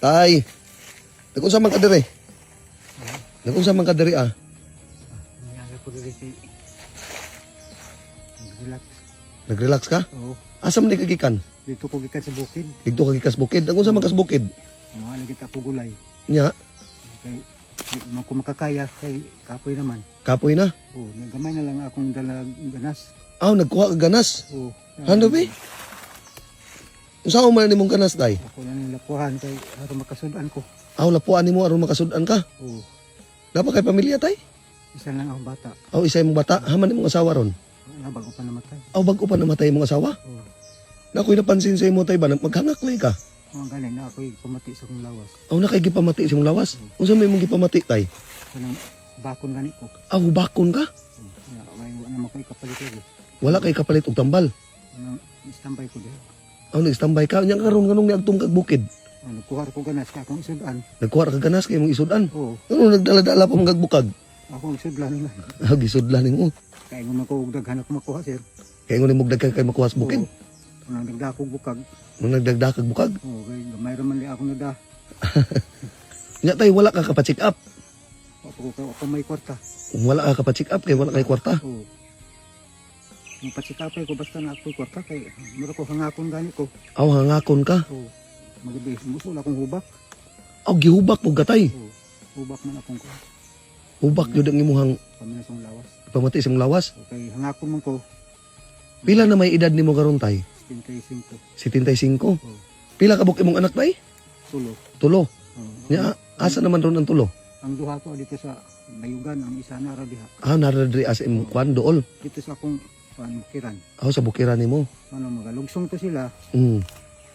Tay. Nag-unsa man ka diri? Nag-unsa man ka diri ah? Nangyari ko diri kay relax. Nag-relax ka? Oo. Asa man ni kagikan? Dito ko gikan sa bukid. Didto ka gikas bukid. Nag-unsa man kas bukid? Mga lagi ta ko gulay. Nya, Kay di man ko makakaya kay kapoy naman. Kapoy na. Oo, nagamay na lang akong dala ganas. Aw, nagkuha ka ganas. Oo. Hando be? Unsa man nimong ganas, tay? Ako lang yung lapuhan kay aron makasudan ko. Aw, lapuan nimo aron makasud-an ka. Oo. Napa kay pamilya, tay? Isa lang akong bata. Aw, isa imong bata, haman imong asawa ron? Wala, bago pa namatay. Aw, bago pa namatay imong asawa? Oo. Na ako'y napansin sa imo, tay, ba maghangaklay ka? Mga galing na ako'y pamati sa akong lawas. Aw, na kay gipamati sa imong lawas. Unsa may imong gipamati, tay? Kanang bakon gani ko. Aw, bakon ka? Oo. Wala, wala naman ko ikapalit lagi. Wala kay kapalit og tambal. Anong standby ko diha. Aw, nag-standby ka. Nya karon nganong niadtong kag bukid? Ano, kuha ko ganas ka akong isudan. Nagkuha ra ka ganas kay imong isudan. Oo. Ano nagdala-dala pa mga bukag? Ako ang sudlan na. Aw, gisudlan nimo. Kaya nga ko og daghan ako makuha, sir. Kay ngon imong daghan kay makuha sa bukid. Oo. Unang nagdakog bukag. Nung nagdagdag kag bukag. Oo, kay gamay ra man di ako nada. Nya tay, wala ka kapa-check up? Ako ko ako may kwarta. Wala ka kapa-check up kay wala kay kwarta. Oo. Mapasikapay ko basta na ako'y kwarta kay mura ko hangakon gani ko. Aw, hangakon ka. Oo. Magabi, musul akong hubak. Aw, gihubak mo gatay. Oo. Hubak man akong ko. Hubak yun ang imuhang Pamina sa lawas. pamati sa imong lawas. Okay, hangakon man ko. Pila na may edad nimo karon, tay? 75. 75. Oo. Pila ka imong anak, tay? Tulo. Tulo. Oo. Nya asa naman ron ang tulo? Ang duha ko dito sa Bayugan, ang isa na ra diha. Ah, nara diri asa imong kwan dool. Dito sa akong kuan bukiran. Aw, sa bukiran nimo. Ano magalugsong ko sila,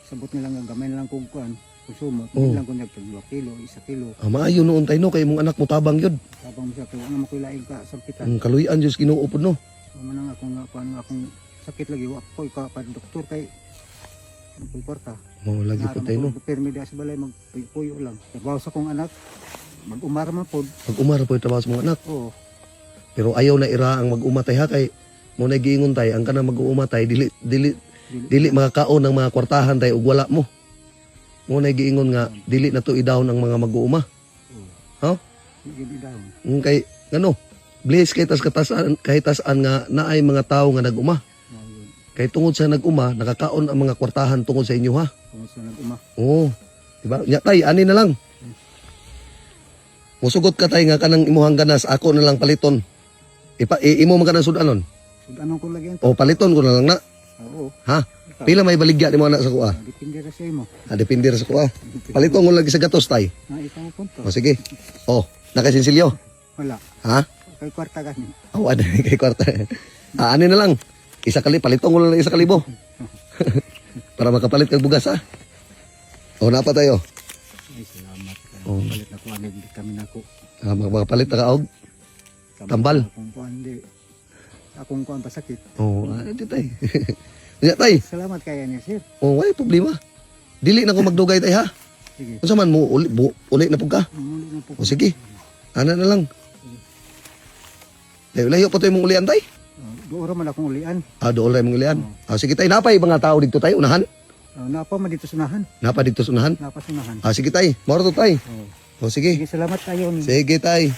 sabot nila nga gamay na lang kog kuan konsumo. Oo. Hindi lang ko nag 2 kilo, 1 kilo. Ah, maayo noon, tay, no, kay imong anak mo tabang yun. Tabang mo siya kay wala mo koy laing ka sampitan. Ang kaluy-an Diyos Ginoo pud no. Mo nang akong nga kuan nga akong sakit lagi wa ko ka pa doktor kay koy kwarta. Mao lagi pud tay no. Pirmi diha sa balay magpuyo lang. Trabaho sa akong anak mag-umar man pod. Pag umara po trabaho sa mga anak. Oo. Pero ayaw na ira ang mag-umatay ha, kay mo na giingon tay, ang kanang mag-uumatay dili dili Dili, dili makakaon ng mga kwartahan tay ug wala mo. Mo na giingon nga dili na to idawon ang mga mag-uuma. Oo. Ha? Di dahon. Kay ngano, bless kay tas katasan kay tasan nga naay mga tawo nga nag-uma. Mao yun. Kay tungod sa nag-uma, nakakaon ang mga kwartahan tungod sa inyo ha. Tungod sa nag-uma. Oo. Diba? Nya tay, ani na lang. Musugot ka tay nga kanang imuhang ganas, ako na lang paliton. Ipa, imo man kanang sudanon. Sudanon ko lagi ang O paliton ko na lang na. Oo. Ha? Ikaw. Pila may baligya nimo anak sa kuha? Depende ra sa imo. Ah, depende ra sa kuha. Paliton ko lagi sa gatos tay. Na ikaw punto. O sige. O, nakasinsilyo. Wala. Ha? Kay kwarta gani. O, ano kay kwarta. Ah, ani na lang. Isa kali, paliton ko na lang 1,000. Para makapalit kag bugas ha. O, napa tayo. Ay, salamat. Oo. Palit na ko anig vitamin ako. Ah, makapalit na ka og tambal. Akong kuan di. Akong kuan pasakit. Oo, oh, di tay. Nya tay. Salamat kaya niya, sir. Oh, wala problema. Dili na ko magdugay tay ha. Sige. Unsa man mo uli, uli na pud ka? Muli na po. O sige. Ana na lang. Layo layo pa to imong ulian tay. Doon man akong ulian. Ah, dool ra imong ulian. Ah, sige tay, napay mga tao didto tay unahan. Napa man dito sunahan. Napa didto sa unahan. Napa sunahan. Ah, sige tay. Moro to tay. Oh. O sige. Sige, salamat kayo. Sige tay.